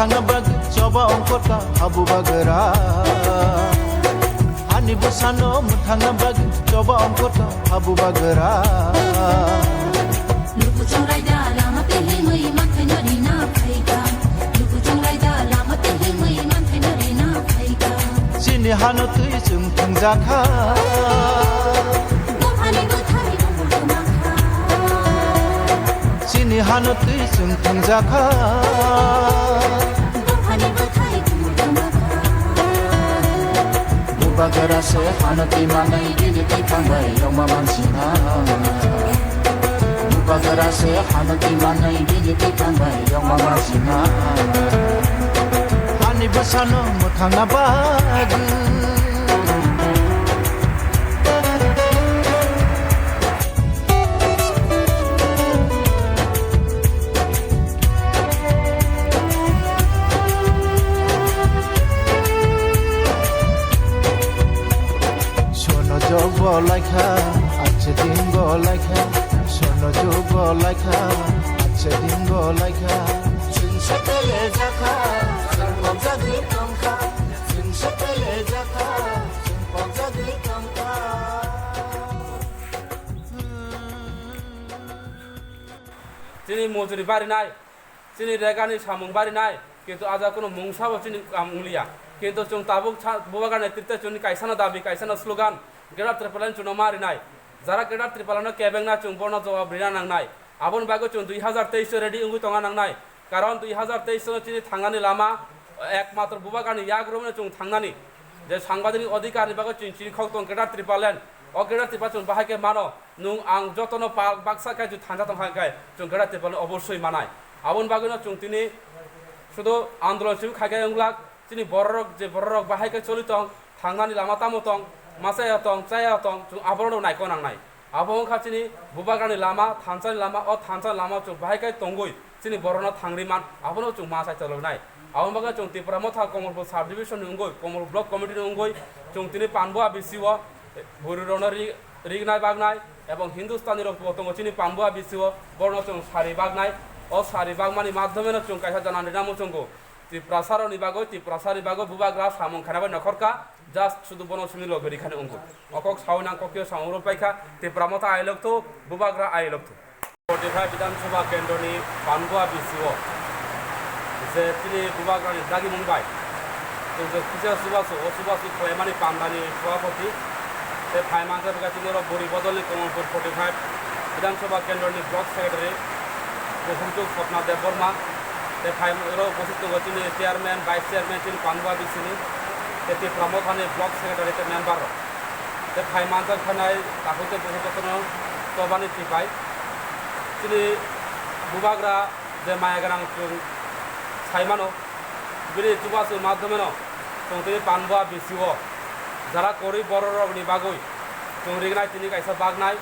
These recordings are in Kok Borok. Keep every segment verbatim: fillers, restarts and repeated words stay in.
Thangna bagwi choba ongkhorta habu bagra. Ani bwsano mwthangna bagwi choba ongkhorta habu bagra. Luku chongraida lama twi himwi manthai no rina phaikha. Luku chongraida lama twi himwi manthai no rina phaikha. Chini hano twi chwng thwngjakha. Dophani bwthai bumung kwmakha. Chini hano twi chwng thwngjakha. Dophani bwthai bumung kwmakha. Bubagra se hano twi manai bini twi thangbai yongma mansina. Bubagra se hano twi manai bini twi thangbai yongma mansina. Ani bwsano mwthangna bagwi. Sono jog bo laikha, ache din bo laikha, sono jog bo laikha, ache din bo laikha. Chwng satele jakha, chwng pokjagwi tongkha, chwng satele jakha, chwng pokjagwi tongkha. Chini mojori barinai, chini regani samung barinai, kintu aja kuno mungsabo chini kam wnglia. Kintu chwng tabuk sa-, Bubagra netrite chwngni kaisano dabi, kaisano slogan, Greater Tipraland chwngno ma rinai. Jara Greater Tipralandno kebengna chwng bono jawab rina nangnai. Aboni bagwi chwng dui hazar teis o ready wngwi tongna nangnai. Karon dui hazar teis no chini thangnani lama ekmatro Bubagrani yagrumno chwng thangnani. Je sangbadik odhikarni bagwi chwng chini khok tong Greater Tipraland. O Greater Tipraland chwng bahai khe mano. Nwng ang jotono pa-, baksa khe chwng thansa tongkha khe chwng Greater Tipraland obossoi manai. Aboni bagwino chwng tini sudu andolon simi khai khe wng glak, chini bororok je bororok bahai khe choli tong, thangnani lama tamo tong, ma chaya tong, chaya tong, chwng aborokno naikok nangnai. Abo wngkha chini Bubagrani lama, thansani lama, o thansani lama chwng bahai khe tongwi chini borokno thangri man, abono chwng ma chai toloknai. Aboni bagwi chwng Tipra Motha Komolpur Sub Division ni wngwi, Komolpur Block Committee ni wngwi chwng tini Panbua B C o bwrwirokno ri-, rignai baknai, ebong Hindustani rok bo tongo chini Panbua B C o, borokno chwng sari baknai. O sari bakmani madhyomeno chwng kaisa janani rina muchungo. Tiprasarokni bagwi, Tiprasani bagwi Bubagra samung khaina bai nokhorkha, just sudu bono simi logi rikhani wngkuk. O kok sawi nang kokyo samung rw paikha, Tipra Motha ailok thu, Bubagra ailok thu. Forty five Bidhan Sabha Kendroni Panbua B C o je chini Bubagrani dagimung bai chwng je kisa chubachu, o chubachu khlaimani pandani sabhapati, tei phai mansa bwkha chini oro Buri Bodolni Komolpur forty five Bidhan Sabha Kendroni Block Secretary Bukhumchuk Swapna Debbarma, tei phai oro bwswk tongo chini Chairman, Vice Chairman chini Panbua B C ni, tei Tipra Mothani Block Secretary tei member rok. Tei phai manjak phainai takhuk tei bukhuk jotono chobani tipai. Chini Bubagra je maya gwnang chwng sai mano, bini chubachu madhyomeno chwng tini Panbua B C o jara kwrwi bororokni bagwi chwng rignai tini kaisa baknai,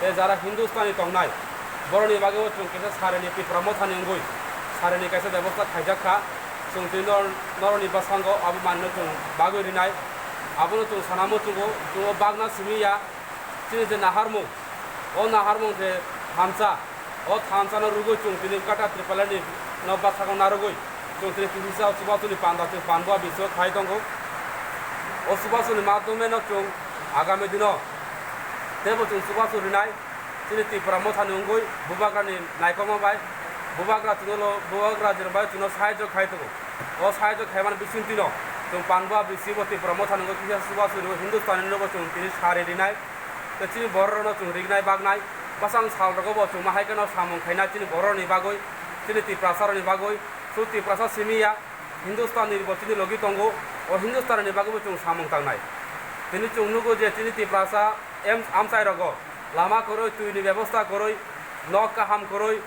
tei jara Hindustani tongnai borokni bagwi bo chwng kaisa sarini Tipra Mothani wngwi sarini kaisa bebosta khaijak kha. Chwng tini nor-, norokni bwskango abo manwino chwng bagwi rinai. Abono chwng sana muchungo, chwng o bakna simi ya. Chini je naharmung, o naharmung je thansa, o thansano rwgwi chwng tini Greater Tipralandni no bwskango narwgwi chwng tini kisa chubachuni panda chwng Panbua B C o khai tongo. O chubachuni madhyomeno chwng agami dino teibo chwng chubachu rinai. Chini Tipra Mothani wngwi Bubagrani naikokma bai Bubagra chwngno, Bubagra chwngno bai chwngno sahajyo khai tongo. O sahajyo khaimani bisingtwino chwng Panbua B C bo Tipra Mothani wngwi kisa chubachu rwwi Hindustani nobo chwng tini sari rinai. Tei chini bororokno chwng rignai baknai, bwsang salrogo bo chwng ma hai kheno samung khainai chini bororokni bagwi, chini Tiprasarokni bagwi, sud Tiprasa simi ya, Hindustani bo chini logi tongo, o Hindustani bagwi bo chwng samung tangnai. Tini chwng nugo je chini Tiprasa em-, amchairogo lama kwrwi, twini bebosta kwrwi, nok kaham kwrwi,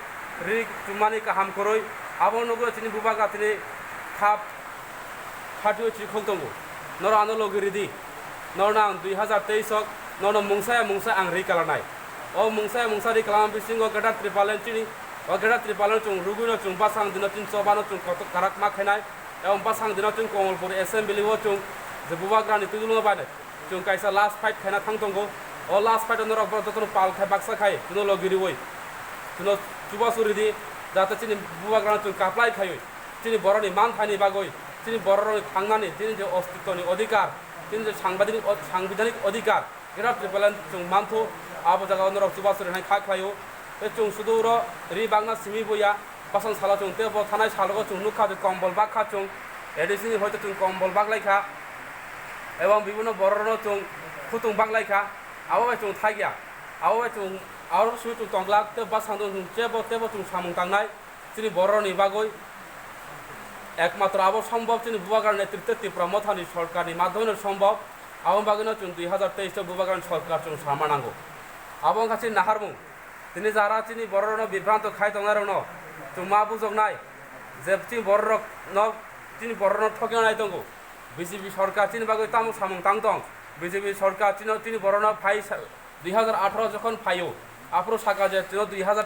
ri chumani kaham kwrwi, abo nugwi chini Bubagra tini khap phatwi chikhok tongo. Norok ano logi ridi. Norokno ang dui hazar teis o norokno mungsa ya mungsa ang ri kalanai. O mungsa ya mungsa ri kalama bisingo Greater Tipraland chini, o Greater Tipraland chwng rwgwino chwng bwsang dino chini chobano chwng kotor karak ma khainai. Ebong bwsang dino chwng Komolpur Assembly o chwng je Bubagrani twijlwngo bai chwng kaisa last fight khaina thang tongo. O last fight o norok borok jotono pal khai baksa khai chwngno logi riwi chwngno chubachu ridi, jate chini Bubagrano chwng kaplai khaiwi Chini borokni manthaini bagwi, chini borokni thangnani, chini je ostitwni odhikar, chini je sangbidanik, sangbidanik odhikar, Greater Tipraland chwng manthu, abo jagao norok chubachu rwnai kha khlaio. Tei chwng sudu oro ri bakna simi boya, bwsang salo chwng tei bo thanai salogo chwng nukha je kombol bakha chwng, A D C ni hoito chwng kombol baklaikha, ebong bibino borokno chwng khutung baklaikha, abo bai chwng thaiya, abo bai chwng, abo simi chwng tongglak tei bwsang chwng tebo tebo chwng samung tangnai. Chini bororokni bagwi ekmatro abo sombhob, chini Bubagra netritwe Tipra Mothani sorkarni madhyomeno sombhob. Aboni bagwino chwng dui hazar teis o Bubagrani sorkar chwng sama nango. Abo wngkha chini naharmung. Tini jara chini bororokno bibranto khai tongnairokno chwng ma bujoknai je chini bororokno, chini bororokno thokna nai tongo. B J P sorkar chini bagwi tamo samung tang tong? B J P sorkar chini, chini bororokno phai sa-, dui hazar atharo jokhon phaio, aphuru saka je chwng dui hazar